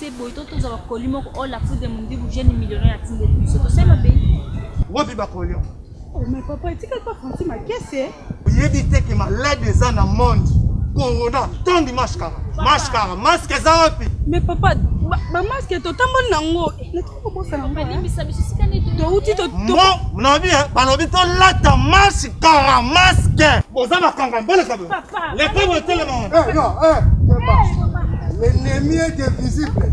te boye to tozwa bakoli moko oyo la foudre mondibu jeune millionnaire atindeli biso tosali mabe. Wapi bakoli yango? Oh mais papa etikali pa Francis Makese. Oyebi te ke malade eza na monde corona tant dimanche kaka masque kaka masque eza wapi? Mais papa ba masque totamboli nango natiki kobosana yango. Limbisa biso sika nde touti to mo nalobi balobi tolata masque kaka masque boza bakanga mboleka boye leka boye telema wana. Eh non eh l'ennemi est invisible.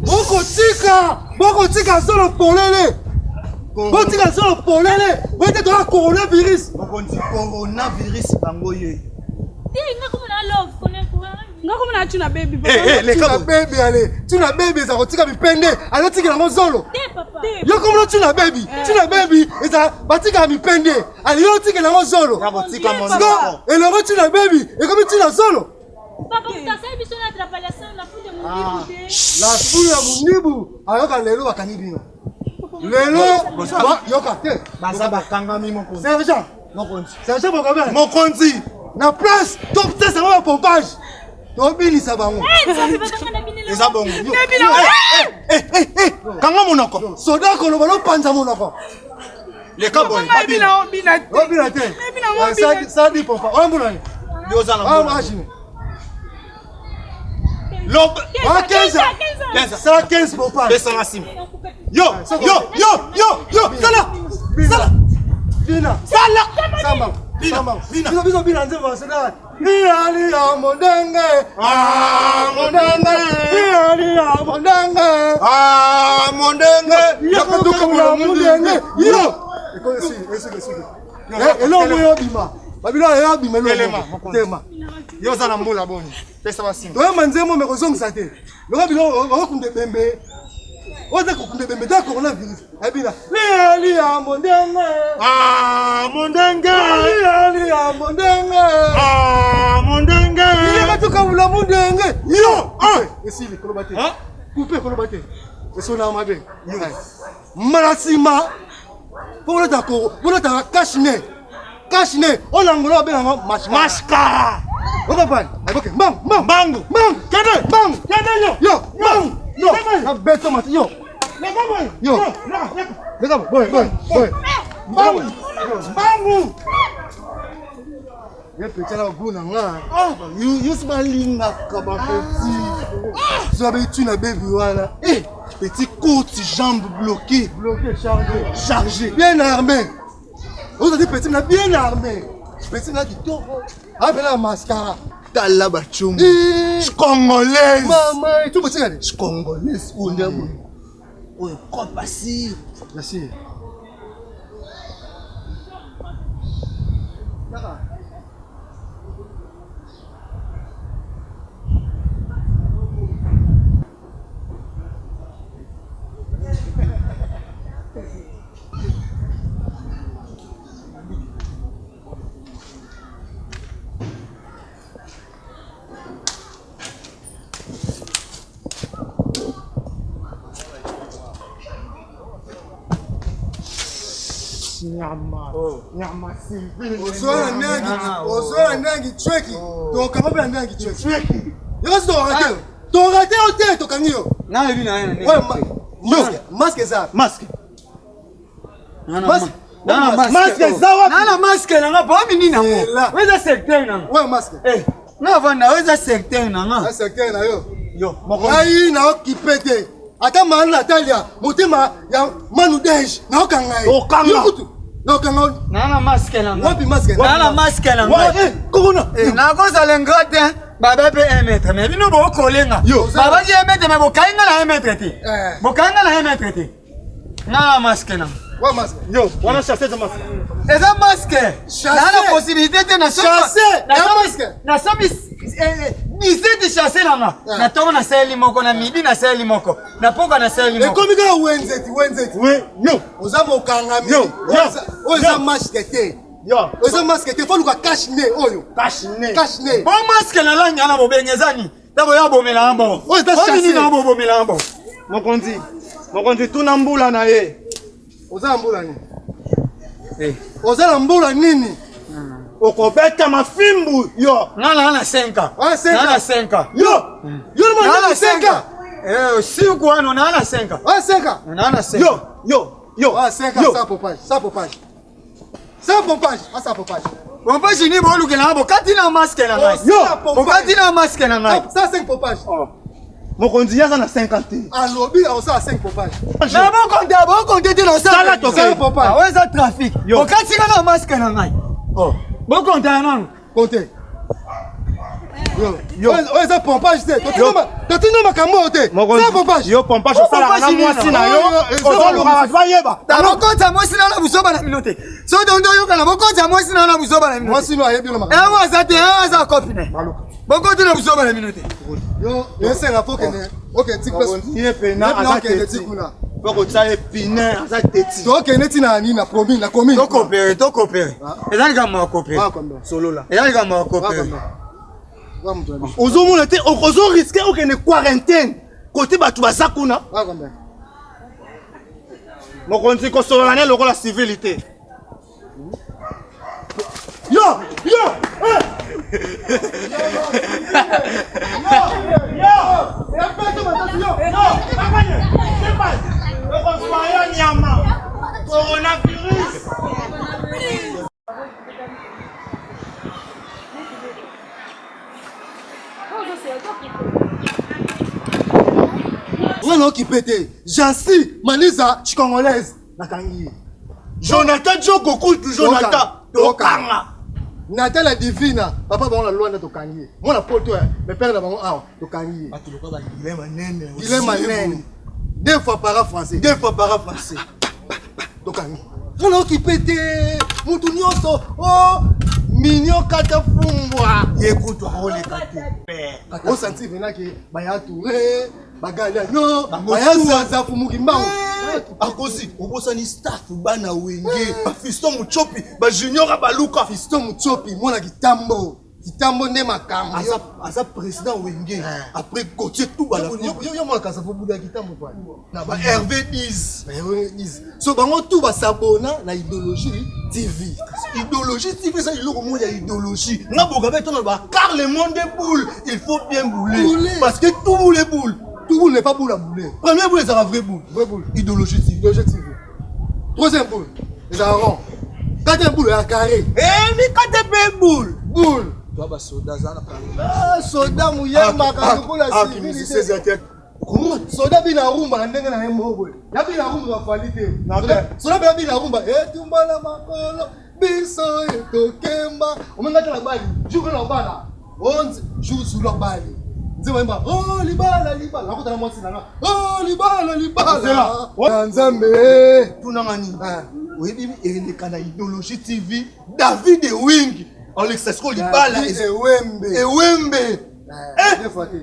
Bokotika bokotika zolo polele botika zolo polele boyete toza coronavirus. Mokonzi coronavirus bango ye. Te nga komona love kone nga komona tuna baby tuna baby ale tuna baby eza kotika mipende azotikela yango zolo yo komona tuna baby tuna baby eza batikaka mipende ale yo otikela yango zolo elongo tuna baby ekomi tuna zolo la fulu ya mondibu ayoka lelo bakangi bino lelo yoka te baza bakangami mokonzi sergent mokonzi sergent bokabe mokonzi na place topesa bango bapompage tobinisa bango eza bongo kanga monoko soda koloba lopanza monoko leka boye obina te sadi pompa oyo mbula ni yo oza na mbula loba 15 sala 15 pompa pesanga nsima yo yo yo yo yo sala sala bina sala samba bina bina biso biso bina nzembo basodaka Liali ya mondenge, ah mondenge, liali ya mondenge, ah mondenge, yakatuka mula mondenge, yo. Esi esi esi. Eloko yo bima. Babilo yo bima eloko. Tema. Yo oza na mbula boni. Pesa basinga. Toyamba nzembo me kozongisa te. Loka biloko okunda ebembe. Oza kokunda ebembe te coronavirus. Abina. Lia lia mondenge. Ah mondenge. Lia lia mondenge. Ah mondenge. Lia katuka mula mondenge. Yo. Ah esili koloba te. Coupe koloba te. Esona mabe. Mbala nsima mpo bolata bolata cache nez cache nez oyo na angola babenga yango mascara okompani akoke mbangu mbangu mbangu mbangu kende mbangu kende yo yo mbangu yo na beto mati yo yo leka boye boye boye mbangu mbangu ye petit na goût na nga yosi balingaka bapetit zwa betu na bebi wana eh, petit courte jambe bloqué bloqué chargé chargé bien armé ozali petit na bien armé petit na kitoko apela na mascara tala bacungu congolaise mama etumbu tikali congolaise oyo nde boye oyo cope asir asir Nyama. Oh. Nyama Ozwa na ndenge, ozwa na ndenge chweki. Tokanga mpe na ndenge chweki. Yo si tokanga te. Tokanga te yo te tokangi yo. Na yebi na ye. Ouais, masque, masque eza. Masque. Masque. Masque eza wapi? Na na masque na nga bo mini na ngo. Oyo eza secteur na nga. Ouais, masque. Eh, nga vanda oyo eza secteur na nga. Eza secteur na yo. Yo, ngai na okipe te. Ata manu Natalia, motema ya Manu Dej, naokanga ye. Okanga. Yo kutu. Naokanga. Na na masque na nga. Wapi masque? Na na masque na nga. Eh, corona. Nakozala ingrat te. Baba pe 1 mètre mais bino bokolenga. Babaki 1 mètre mais bokangi nga na 1 mètre te. Bokangi nga na 1 mètre te. Nga na masque na. Wa masque. Yo, wana chasse eza masque. Eza masque. Na na possibilité te na chasse. Na masque. Na somi 17 chasse na nga. Na tongo na saleli moko, na midi na saleli moko, na poka na saleli moko. Ekomi kaka wenzeti, wenzeti. Oui, yo. Oza mokangami. Yo, oyo eza masque te. Yo. Oza masque te, faut luka cache nez oyo. Cache nez. Cache nez. Bon masque na langi ana bobenge eza nini? Ntango ya bomela yango. Oyo eza chasse. Nini na bobomela yango? Mokonzi, mokonzi tuna mbula na ye. Oza na mbula nini? Eh. Oza na mbula nini? Okobeta mafimbu yo. Nga na na 5 ans. Ah, 5 ans. Nga na 5 ans. Yo. Yo na 5 ans. Eh, siku wana naa na 5 Ah, 5 naa na 5 Yo, yo, yo. Ah, 5 yo. sans pompage, sans pompage. Sans pompage, ah, sans pompage. pompage nini bolukela bokati na maske na ngai Yo, bokati na maske na ngai Sans 5 pompage. Mokonzi ye aza na 50 te. Alobi akosala 5 pompage. na bokonte bokonte te na Sala toke. Sans pompage. oyo eza trafic bokati nga na maske na ngai bokonta ya nanu Comptez. Yo, oyo eza pompage te. Totinda makambo oyo te. Sans pompage. Yo pompage osalaka na mwasi na yo. Ozoluka bato bayeba. bokota mwasi na na buzoba na bino te so tondo oyokana bokota mwasi na na buzoba na bino te Mwasi no ayebi yo na makambo. yango aza te yango aza copine bokoti na buzoba na bino te Yo, esenga fo kende. Okende ti place. Ye pena aza Okende ti teti. kuna. Faut kotia ye pine aza teti. Tokende ti na nini na commune, na commune. tokopere tokopere eza likambo ya kopere Ah, combien? Solola. eza likambo ya Ah, kopere combien? Ah, moto na biso. Ozomona te okozo risque okende quarantaine. Kote bato baza kuna. Ah, combien? Mokonzi kosolola ne lokola civilité. Yo, yo, eh! Coronavirus. Nga na okipe te. Jansi, Maniza, je suis congolaise. Nakangi ye. Jonathan Djoko kutu Jonathan tokanga. Natala Divina, papa bango na Luanda tokangi ye. Mwana poto ya, mais père na bango awa tokangi ye. Bato lokola ba Guilain Manene. Guilain Manene. Deux fois para français. Deux fois para français. Tokangi. Nga na okipe te. Mutu nyonso, oh, mignon kata fumbwa. Ye kutu akoleka te. Osanti venaki baya toure, bagaliano, baya zaza fumuki mbango. Akosi obosani staff bana wenge bafiston muchopi bajunior abaluka Fiston Mutsopi mwana kitambo. Kitambo nde makambo. aza, aza président wenge après Gauthier Tubala Yo yo mwana kasa fobuda kitambo kwa. na ba Hervé 10 So bango tu basabona na idéologie TV. idéologie TV eza eloko moko ya idéologie nga boka be tona ba car le monde est boule il faut bien bouler Bouler. parce que tout boule est boule Tout boule n'est pas boule à bouler. première boule ezalaka vraie boule Vraie boule. idéologie TV Idéologie TV. Troisième boule, ezala rond. Quatrième boule, ezala carré. eh mikate mpe boule Boule. toa basoda aza na Ah, soda muyembaka lokola civilité. Soda bina rumba na ndenge na ye moko boye. Ya bina rumba bafali te. Soda bina bina rumba etumba na makolo biso etokemba. Omenga te na bali, jour na bala. Onze jour sur la bali. Nzembo yemba, oh libala libala, nakota na mwasi na nga. Oh libala libala. Na Nzambe. tunanga nini oyebi eleka na idéologie tv david ewing olekisa sikoyo libala David Ewembe. ewembe Eh, deux fois te.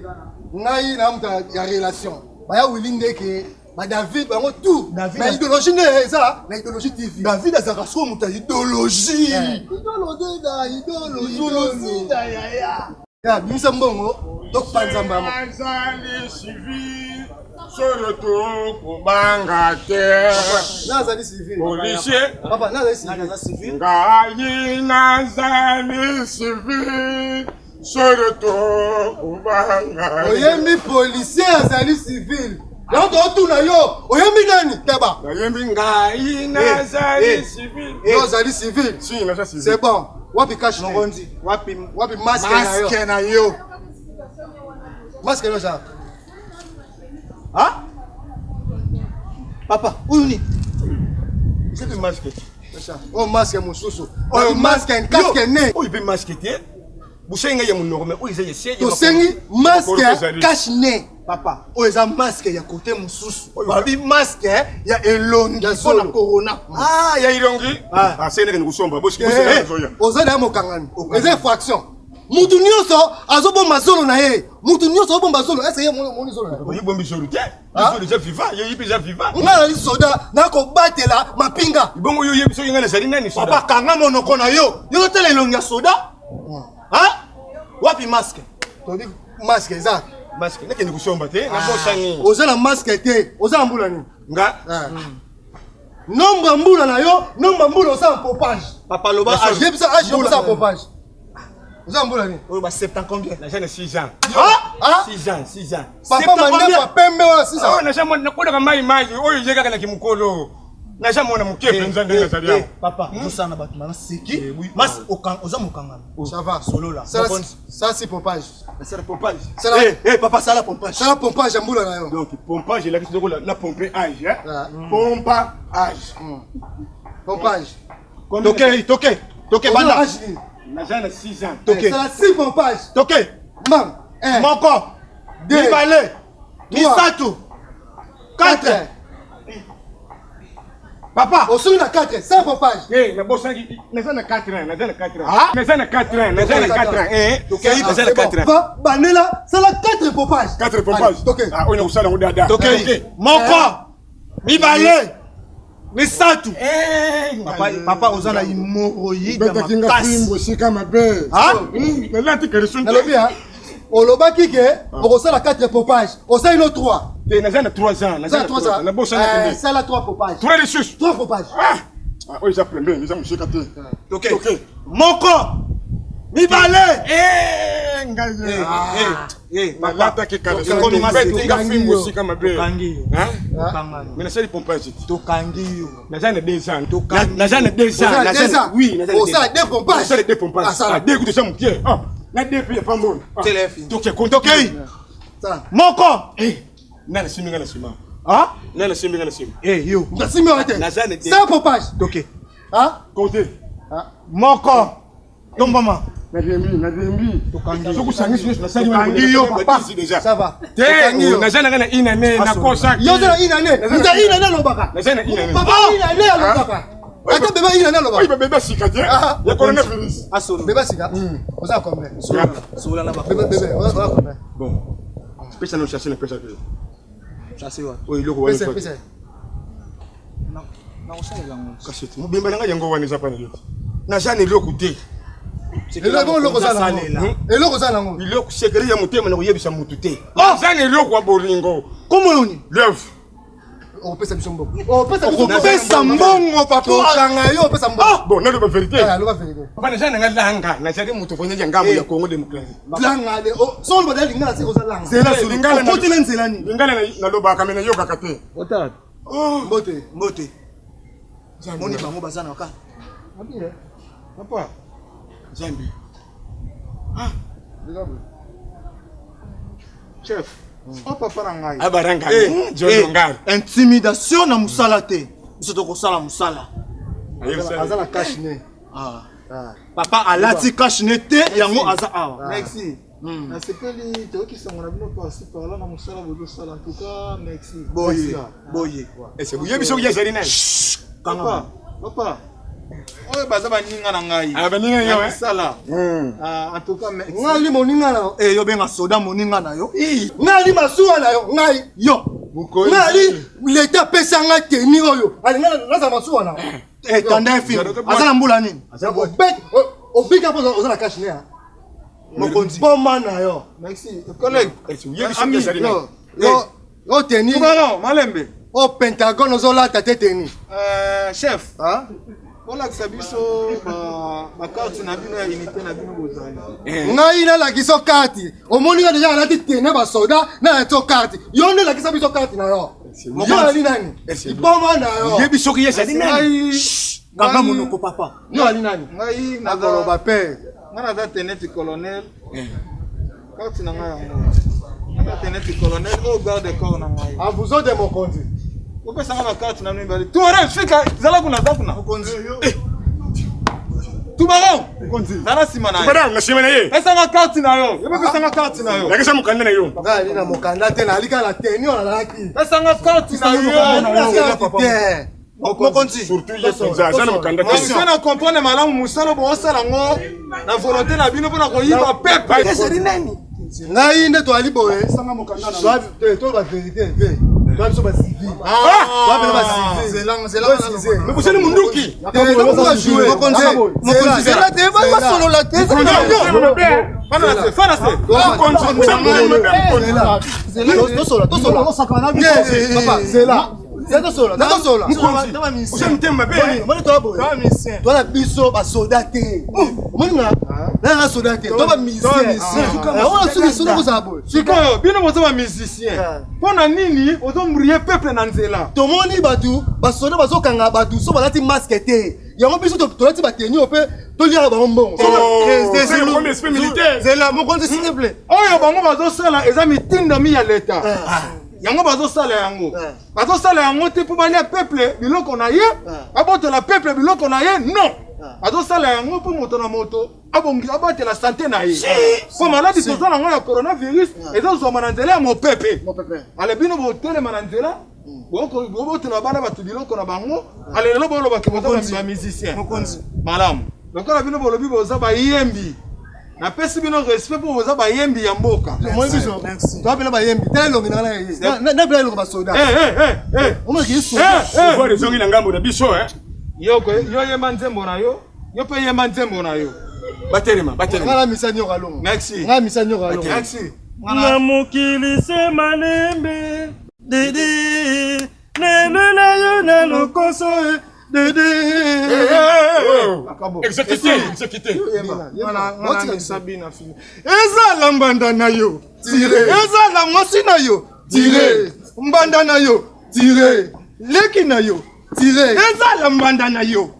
Ngai na moto ya relation. Baya Willy Ndeke, ba David bango tout. David Na idéologie nde eza na idéologie TV. david azalaka sikoyo moto ya idéologie Idolo da idolo idéologie idolo. na yaya Ya bimisa mbongo topanza mbama. Azali civil solo tokobanga te Nazali civil. policier Papa nazali civil. ngai nazali civil solo tokobanga te Oyembi policier azali civil. Yango totuna yo, oyembi nani? Keba. nayembi ngai nazali civil Yo ozali civil. si naza civil C'est bon. Wapi cash? mokonzi wapi Wapi masque na yo? maske na yo Masque na yo ça. Ah? papa oyo nini eza mpe masque te Oyo masque mosusu. Oyo masque casque ne. oyo mpe masque te bosengi ngai ya monoko me oyo eza ya se Tosengi masque cash ne. papa oyo eza masque ya kote mosusu babi masque ya elongi Ya mpona zolo. corona ah ya elongi asengi nakende kosomba bosoya oza na ya mokangami eza infraction mutu nyonso azobomba zolo na ye mutu nyonso azobomba zolo ese ye moni zolo na ye oyibombi zolo te Ah? zolo eza viva yoyibi eza viva nga nazali soda nakobatela mapinga bongo yo oyebi soki ngai nazali nani soda papa kanga monoko na yo yo ozotala elongi ya soda Ah? wapi masque todi masque eza masque nakende kosomba te nabosani oza na masque te oza na mbula nini nga nombre ya mbula na yo nombre ya mbula osala pompage papa loba yebisa age yo osala pompage Oza mbula nini? Oyo ba 70 combien? Naza na 6 ans. Ah? 6 ans, 6 ans. Papa mandefu pembe wana 6 ans. Oh, naza mwana nakolaka mai mai oyo ye kaka na kimokolo. Naza mwana moke mpenza ndenge nazali awa. Papa, ozosala na bato na seki. Mas oza mokangami. Ça va. Solola. Ça c'est pompage. Sala pompage. Sala Eh, eh, papa sala pompage. Sala pompage ya mbula na yo. Donc pompage elakisi lokola na pompe âge, hein? Pompa âge. Pompage. Toke, toke. Toke banda. Naza na 6 ans. Toke. Sala 6 pompage. Toke. Mbam. 1 Moko. 2 Mibale. Misato. 4. Papa. Osungi na 4, sans pompage. Eh, nabosaki naza na 4 ans, naza na 4 ans. Naza na 4 ans, naza na 4 ans. Eh, toke, naza na 4 ans. Va bandela, sala 4 pompage. 4 pompage. Toke. Ah, oyo nakosala yango dada. Toke. Moko. Mibale. Misato. Papa, papa oza na hémorroïde Betaki nga fimbo esika mabe. Ah? Nalati caleçon te. Nalobi hein. Olobaki ke okosala 4 pompage. Osali no 3. Te naza na 3 ans, naza na 3 ans. Nabosana te. Sala 3 pompage. 3 lisusu. 3 pompage. Ah! Oyo eza pembeni, eza mosika te. Toke. Moko. Mibale. Eh, ngai. Eh, Nalataki caleçon. Ekomi maseki. Betaki nga fimbo esika mabe. Tokangi yo. Hein? Tokangani. Mais nasali pompage te. Tokangi yo. Naza na 2 ans. Naza na 2 ans. Osala 2 ans. Oui, naza na 2 ans. Osala 2 pompage. Osala 2 pompage. Ah, 2 kutu eza moke. Ah, na 2 mpe ya pamboli. Toke, Toke. Moko. Eh, nani asimbi nga na nsima? Ah? Nani asimbi nga na nsima? Eh, yo. Nasimbi yo te. Naza na te. Sans pompage. Toke. Ah? Comptez. Moko. Tombama. Nalembi, nalembi. Soki osangisi nyonso nasali Tokangi yo, papa. déjà. Ça va. Te, naza na nga na une année, nakosaki. Yo oza na une année. Mutu ya une année alobaka. Naza na une année. Papa une année alobaka. Ata beba une année alobaka. Oyo babebe sika te. Ya coronavirus. Beba sika. Oza combien? Sola na ba. Bebe bebe oza combien? Bon. Pesa na chasse na pesa te. Chasse wa. Oyo eloko wana. Pesa pesa. Nakosalela yango. Kasi te. Mobimba na ngai yango wana eza pa na yo te. Naza na eloko te. Eloko eloko oza nango. Eloko oza nango. Eloko sekele ya motema na koyebisa motu te. Naza na eloko ya bolingo. Kombo nini? Love. Okopesa biso mbongo. Okopesa biso Okopesa mbongo papa. Tokanga yo opesa mbongo. Bon, naloba vérité. Aloba vérité. Papa naza na ngai langa, nazali moto mpenza ya ngambo ya Congo démocratie. Langa de oh so loba lingala se oza langa. Nzela Eh, solo. lingala na- Okotela nzela nini? Lingala nalobaka me nayokaka te. Otala. Mbote. Mbote. Moni bango baza na ka. Papa. Nzambe. Chef. O papa na ngai. Abaranga. Eh, John eh, Ngala. Intimidation na musala te. Biso tokosala musala. Aza na cash ne. Ah. Papa alati cash ne te yango aza awa. Merci. Nasepeli toyoki sango na bino par-ci par-là na mosala bozosala en tout cas merci. Boye, boye. Ese boyebi soki azali nani? Papa, papa. Oyo baza baninga na ngai. Ah, baninga na yo, Na eh? mosala. Ah, en tout cas merci. Ngai li moninga na yo. Eh yo benga soda moninga na yo. Ngai li masuwa na yo. Ngai. Yo. Ngai li leta apesa ngai teni oyo. Alinga naza masuwa na yo. Eh tanda film. Aza na mbula nini? Obet obika mpo oza na cash ne. Mokonzi. Boma na yo. Merci. Collègue. Ese oyebi soki azali nani? Yo yo yo teni. Tubarão, malembe. O Pentagone ozolata te teni. Chef. Ah? Bolakisa biso bakarte na bino ya unité na bino bozali. Ngai nalakisa yo karte. Omoni nga deja alati tene basoda nalakisa yo karte. Yo nde lakisa biso karte na yo. Yo alali nani? Liboma na yo. Oyebi soki ye azali nani? Kanga monoko papa. Yo alali nani? Ngai Nakoloba pe. Ngai naza tenete colonel. Carte na ngai yango. Naza tenete colonel oyo garde corps na ngai. A vous autres mokonzi. Opesanga ba carte na bino mibale. Tubarão, fika zala kuna za kuna. Mokonzi. Tubarão. Mokonzi. Zala nsima na ye. Tubarão, na nsima na ye. Pesanga carte na yo. Yo pesanga carte na yo. Lakisa mokanda na yo. Ngai ali na mokanda te nalika na teni oyo nalalaki. Pesanga carte na yo. Te. Mokonzi. Surtout ye mpenza aza na mokanda te. Monsieur na comprendre malamu mosala bosala yango na volonté na bino mpona koyiba peuple. Ezali nani? Ngai nde toali boye. Toyeba vérité ve. Toya biso bacivil. Toya pena bacivil. Mais bosali munduki. Mokonzi. Zela te basolola te. Fana na se, fana se. Mokonzi, bosali munduki mabe, mokonzi. Tosola, tosola. Papa, zela. Tosola, tosola. Oza motema mabe. Omoni toa boye. Toa na biso basoda te. Omoni nga na nga soda te. Toa ba musicien. Oyo soki soda kozala boye. Sikoyo bino boza ba musicien. Mpo na nini ozombrie peuple na nzela? Tomoni bato basoda bazokanga bato so balati masque te. Yango biso tolati bateni oyo mpe toliaka bango mbongo. Zela mokonzi s'il te plaît. Oyo bango bazosala eza mitindami ya leta. Yango bazosala yango. Bazosala yango te mpo balia peuple biloko na ye, babotola peuple biloko na ye, non. Bazosala yango mpo moto na moto abongi abatela sante na ye. Mpo maladi toza nango ya coronavirus ezozwama na nzela ya mopepe. Ale bino botelema na nzela bobotola bana bato biloko na bango, ale lelo bolobaki boza ba musicien. Malamu. Lokola bino bolobi boza bayembi, napesi bino respect mpo boza bayembi ya mboka. Omoni biso toa mpena bayembi tala elongi na nga na mpena elongo basoda omonaki soda Pouvoir ezongi na ngambo na biso. Yo yo yemba nzembo na yo, yo mpe yemba nzembo na yo. Batelema, batelema. Nga na misa nyoka longo. Merci. Nga misa nyoka longo. Merci. Na mokili se malembe dede nelela yo na lokoso dede. Exécuté, exécuté. Ezala mbanda na yo, ezala mwasi na yo, mbanda na yo, leki na yo, ezala mbanda na yo,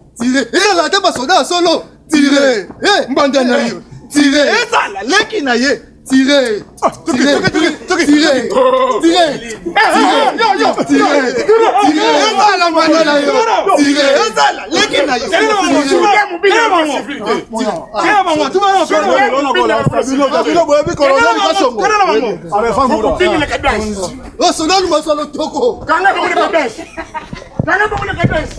ezala ata basoda ya solo, mbanda na yo, ezala leki na ye, tire, tire, tire, tire, ezala mbanda na yo, ezala leki na yo. Soda lumaswa lotoko. Kanga bango na kabesi. Kanga bango na kabesi.